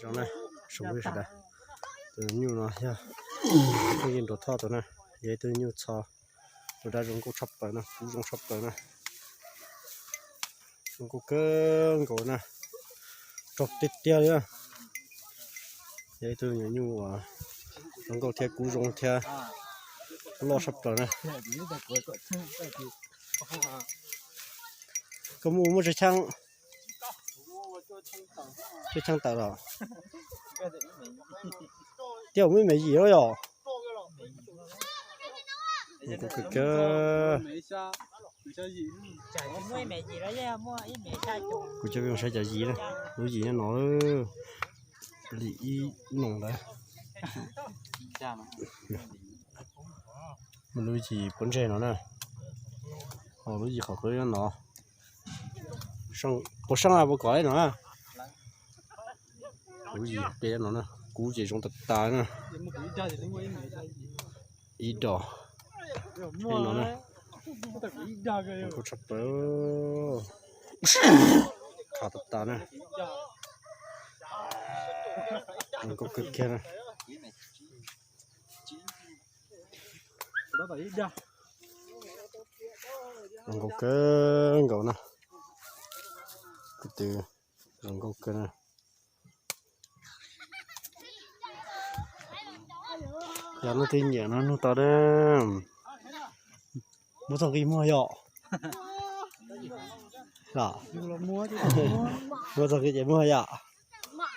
Zoo na, tsoom phooj ywg sawv daws, tus nyuj no yog phooj ywg Nraug Thoj tus na, yog ib tug nyuj txho, tus dab zoo nkauj tshaj plaws na, kub zoo tshaj plaws na, zoo nkauj kawg nkaus na, rog tiag tiag li na. Yog ib tug nyuam nyuj uas zoo nkauj thiab kub zoo thiab loj tshaj plaws na. Koj muaj, muaj tsawg cheej? Tsawg cheej tawm los? Thiab muaj ib me yim lawm yom? Kawg kawg. Kuv coj peb mus saib cov yim na, lub yim nyob no, li ib noo ntawd. Muaj lub yim pob ntseg no na, ho lub yim qhov qwb nyob no. Puas seej, puas kom li no na? Lub yim peb no na, kub ces zoo tas tas na. Ib dos no na, kub tshaj plaws, khav tas tas na, zoo nkauj kawg kiag na. Zoo nkauj kawg nkaus na, tus zoo nkauj kawg na. Yog leej twg nyiam no nug tau na. Muaj txoj nqi muag yom? Muaj txoj nqi ces muag yom?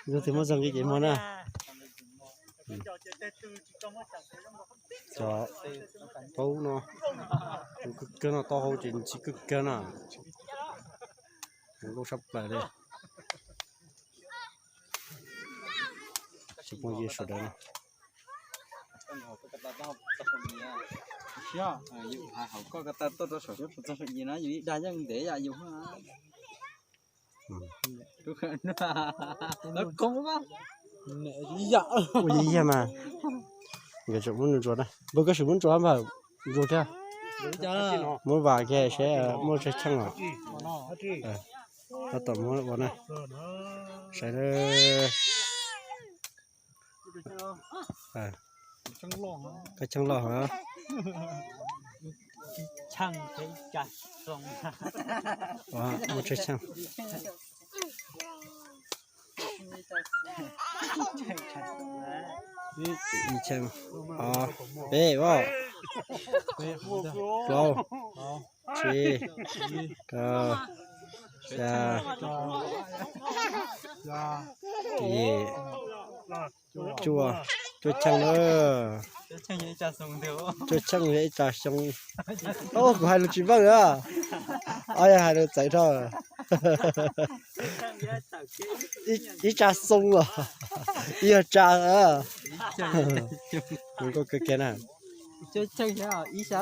Leej twg muaj txoj nqi ces muag na. Cov paub no, kawg kawg no, taub hau ces ntxim kawg kawg na. Zoo nkauj tshaj plaws li. Tsoom phooj ywg sawv daws na. Ua yig yag mas. Nkawd tseem muab nws ntsuas na. Npawg koj sim muab ntsuas npawg, ntsuas kiag. Muab vas kiag seb muaj tsawg cheej os. Tab tom muab ua na. Saib na. Koj cheej loj heev. Muaj tsawg cheej? Ib cheej, ob, peb, plaub, tsib, rau, xya, yim, cuaj, cuaj cheej na. Cuaj cheej yog ib tsa xyoo. Ob, kuv hais lus tsis meej a. Ob, yog hais lus txawv dhau. Ib tsa xyoo los ib yog tsa. Zoo nkauj kawg kiag na. Cuaj cheej thiab ib tsa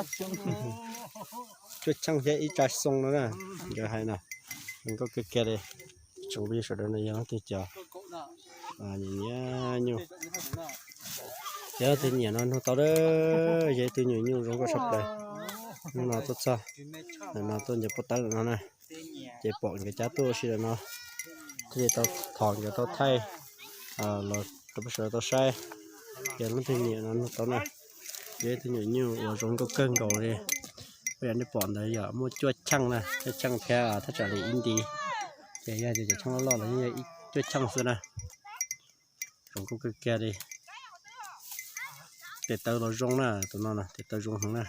xyoo no na, nkawd hais no. Zoo nkauj kawg kiag li. Tsoom phooj ywg sawv daws no yog leej twg cov nyiam nyiam nyuj, yog leej twg nyiam no nug tau, yog ib tug nyuam nyuj zoo nkauj tshaj plaws. Hnub no tuaj txog ntawm no tuaj ncaws pob tawb ntawm no na, ces pom nkawd cab tuaj ua si ntawm no, thiaj li tau thov nkawd tau thaij los rau peb sawv daws tau saib. Yog leej twg nyiam no nug tau na, yog ib tug nyuam nyuj uas zoo nkauj kawg nkaus li. Peb yog nej pom ntawd yog muaj cuaj cheej na, cuaj cheej thiab thaj tsam li ib nti, ces yog tias cov cheej loj loj los yeej yog ib cuaj cheej xwb na. Zoo nkauj kawg kiag li. Tes taw los zoo na, tus no na tes taw zoo heev na.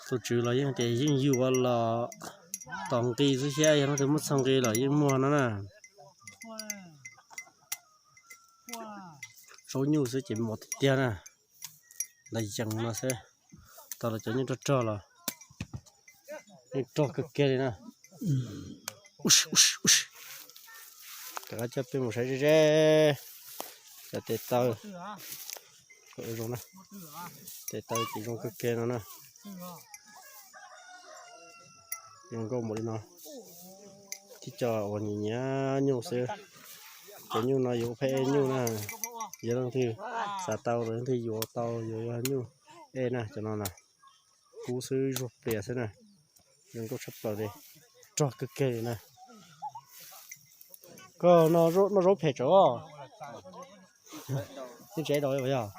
Tus tswv los yeej tias yeej yuav los tos nqi xwb thiab, yog leej twg muaj txog nqi los yeej muag no na. Zaub nyuj xwb ces mos tiag tiag na. Ntawd yees no xwb, tau los cov nyuj rog rog los yeej rog kawg kiag li na. Rov qab coj peb mus saib ze ze cov tes taw. Zoo na, tes taw ces zoo kawg kiag no na. Zoo nkauj npaum li no, tib co uas nyiam nyiam nyuj xwb. Cov nyuj no yus ua pheej ej nyuj na, yog leej twg xav tau los leej twg yuav tau yuav yog nyuj ej na, cov no na. Kub xwb zuag plias xwb na, zoo nkauj tshaj plaws li, rog kawg kiag li na. Koj noj zaub phem tsawv os. Yeej tsev dau yog.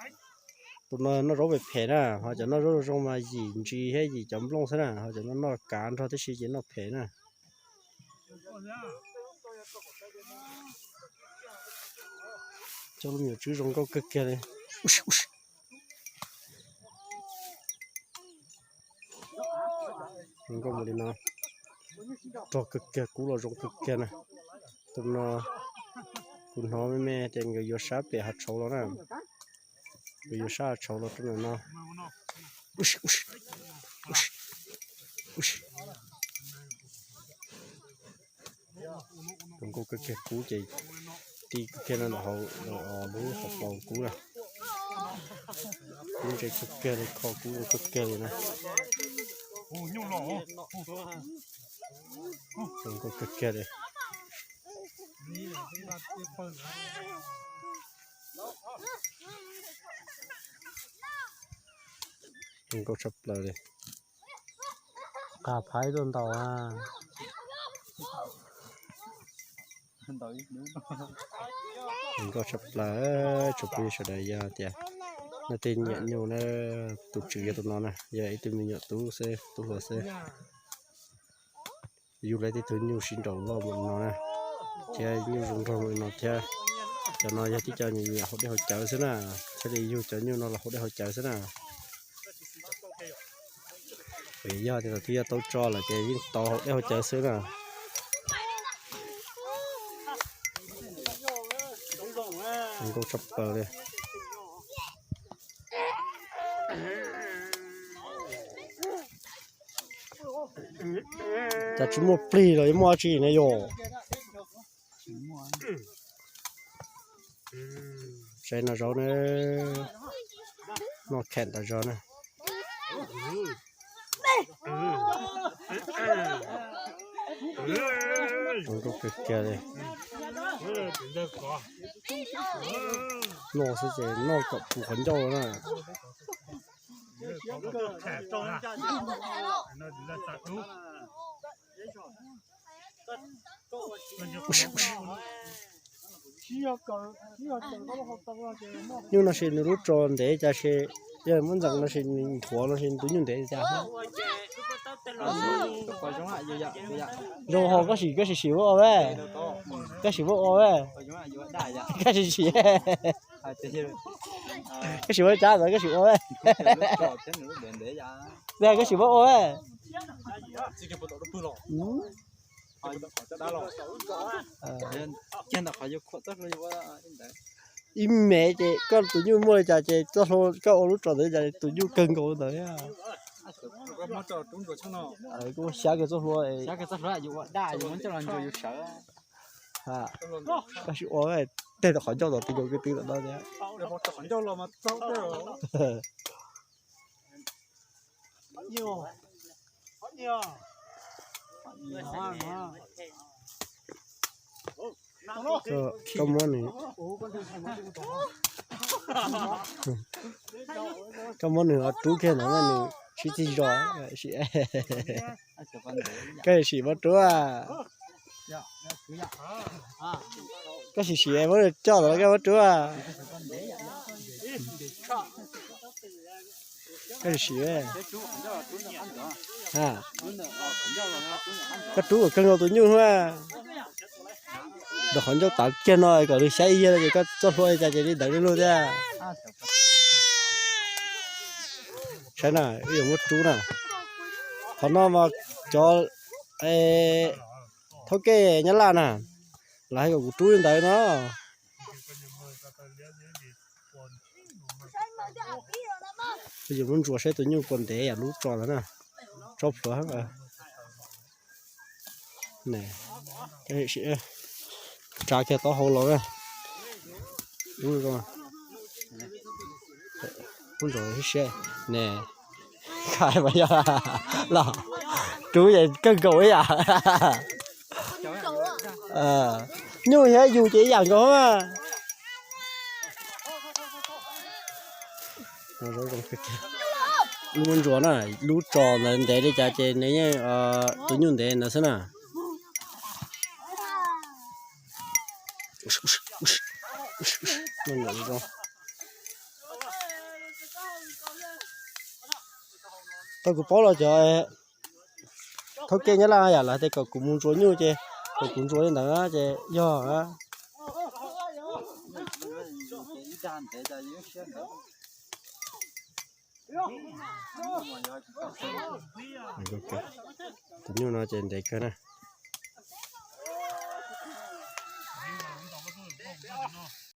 Tus no noj zaub phem phem na, ho cov noj zaub zoo mas yim ntsis thiab yim cov nplooj xwb na, ho cov no noj kav nrog tib si ces noj phem na. Coj lub me nyuam tswb zoo nkauj kawg kiag li. Zoo nkauj mus li no, rog kawg kiag, kub los zoo kawg kiag na. Tus no kuv hnov me me tias nkawd yuav sab pem hav tshauv los na. Nkawd yuav sab hav tshauv los rau ntawm no. Zoo nkauj kawg kiag, kub ces ti kawg kiag no, lub hauv paus kub na. Kub ntse kawg kiag li, kho kub zoo kawg kiag li na. Zoo nkauj kawg kiag li. Zoo nkauj tshaj plaws li. Qab phab tuaj ntaus a. Zoo nkauj tshaj plaws, tsoom phooj ywg sawv daws, yog tias leej twg nyiam nyuj na, tus tswv yog tus no na, yog ib tug me nyuam tub xwb, tub hluas xwb. Yug lawv tej tug nyuj sib nraus loj mus no na, thiab nyuj zoo nraug mus no thiab. Cov no yog tib co nyiam nyiam haus dej haus cawv xwb na, thiaj li yug cov nyuj no los haus dej haus cawv xwb na. Vim yog tias twb yog tau tso lawm ces yeej tau haus dej haus cawv xwb na. Zoo nkauj tshaj plaws li. Cas tsis muaj plig los yuav muaj dab tsi ne yom? Saib no zaub na, noj kheem tas zog na. Zoo nkauj kawg kiag li. Noj xwb ces noj kom puv qhov ncauj na. Nyuj no sis nws lub tso ntev cas, sis yog muab ntxeev no sis nws nthuav no sis tus nyuj ntev cas. Zoo ho koj sim, koj sim sim muab ua ve, koj sim muab ua ve, koj sim sim, koj sim muab cab ntawd koj sim ua ve, koj sim muab ua ve. Ib me ces koj tus nyuj muaj li cas ces koj ua lub tso ntawd cas tus nyuj kawg nkaus ntawd. Kuj xyab kiag txoj hlua. Koj sim ua, tej qhov ncauj tom ti nkaus kwv tw tom no tias. Koj muab nws, koj muab nws rub kiag ntawd nws sib txig zog. Koj sim muab rub. Koj sim sim muab coj los koj muab rub. Koj sim sim, koj rub kom kawg nkaus tus nyuj hnub. Rau qhov ncauj tav kiag no kom nws xyab ib yam ces koj txoj hlua li cas ces li ntawd li lug thiab. Saib na, wb yuav muab rub na. Qhov no mas cov thauj kej Nyab Laj na, lawv hais kom kuv rub li ntawd no. Yuav muab ntsuas saib tus nyuj puas ntev yam lub tso ntawd na. Tso plhuav. Tsa kiag taub hau los na. Ub, ntsuas siab ne. Los, rub kawg nkaus ib yam. Nyuj thiab yus ces ib yam nkaus. Lub ntsuas na, lub tso ntawd ntev li cas ces nws yeej tus nyuj ntev ntawd xwb na. Tau kuv paub los cov thawj kev nyob laj yam lawv tias kom kuv mus ntsuas nyuj ces kom kuv ntsuas li ntawd ces yog. Tus nyuj no ces ntev kawg na.